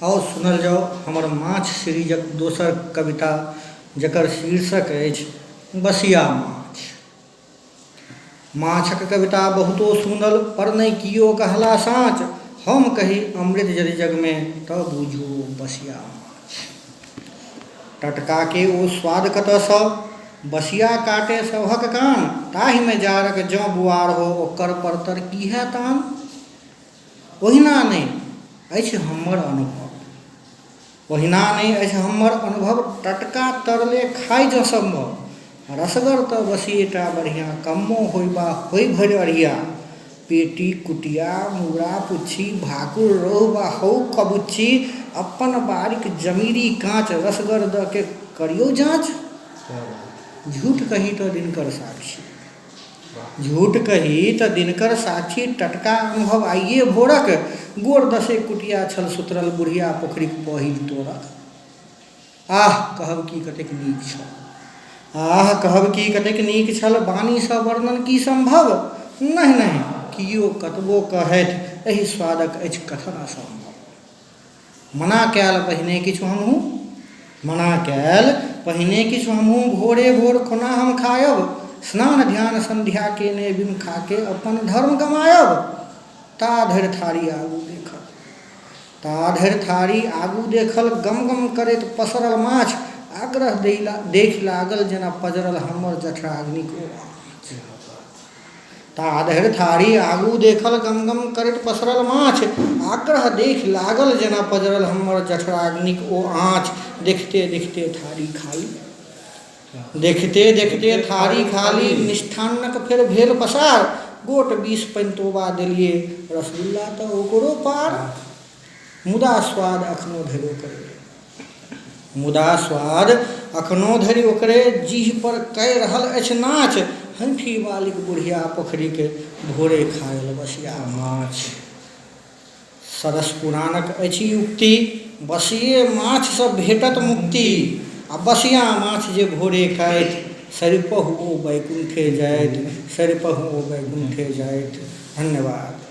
आउ सुनल जाउ हमर माछ सीरीजक दोसर कविता जकर शीर्षक अछि बसिया माछ। माछक कविता बहुतो सुनल पर नहि कियो कहला साँच, हम कही अमृत यदि जगमे तऽ बूझू ओ बसिया माछ। टटकाके ओ स्वाद कतऽसँ, बसिया काटे सभक कान, ताहिमे जारक जँ बुआर हो ओकर परतर की हैत आन। ओहिना नहि अछि हमर अनुभव। ओहिना नहि अछि हमर अनुभव टटका तरले खाइ जँ सम्भव रसगर तऽ बसिएटा बढ़िआँ कम्मो होइ बा होइ भरि अढ़िया पेटी कुटिया मूड़ा पुच्छी भाकुर रोहु बा हौ कबुच्ची अपन बाड़ीक जमीरी काँच रसगर दऽ के करियौ जाँच झूठ कही तऽ दिनकर साक्षी झूठ कही तऽ दिनकर साक्षी टटका अनुभव आइए भोरक गोर दसे कुटिया छल सुतरल बुढ़िया पोखरिक पहिल तोरक आह कहब की कतेक नीक छल आह कहब की कतेक नीक छल वाणीसँ वर्णन की सम्भव नहि नहि कियो कतबो कहथि एहि स्वादक अछि कथन असम्भव मना कयल पहिने किछु हमहूँ मना कयल पहिने किछु हमहूँ भोरे भोर कोना हम खायब स्नान ध्यान सन्ध्या केने बिन खाके अपन धर्म गमायब ता धरि थारी आगू देखल ता धरि थारी आगू देखल गम गम करैत पसरल माछ आग्रह देखि लागल जेना पजरल हमर जठराग्निक ओ आँच। ता धरि थारी आगू देखल गम-गम करैत पसरल माछ, आग्रह देखि लागल जेना पजरल हमर जठराग्निक ओ आँच। देखिते-देखिते थारी खाली। देखिते-देखिते थारी खाली। मिष्ठान्नक फेर भेल पसार। गोट 20 पनितोबा देलिऐ। रसगुल्ला तँ ओकरो पार। मुदा स्वाद अखनो धरि ओकरे। मुदा स्वाद अखनो धरि ओकरे जीह पर कय रहल अछि नाच। हैंठीवालीक बुढ़िया पोखरिक भोरे खायल बसिया माछ। सरस पुराणक अछि ई उक्ति, बसिये माछसँ भेटत मुक्ति। आ बसिया माछ जे भोरे खाथि, सरिपहुँ ओ बैकुण्ठे जाथि, सरिपहुँ ओ बैकुण्ठे जाथि। धन्यवाद।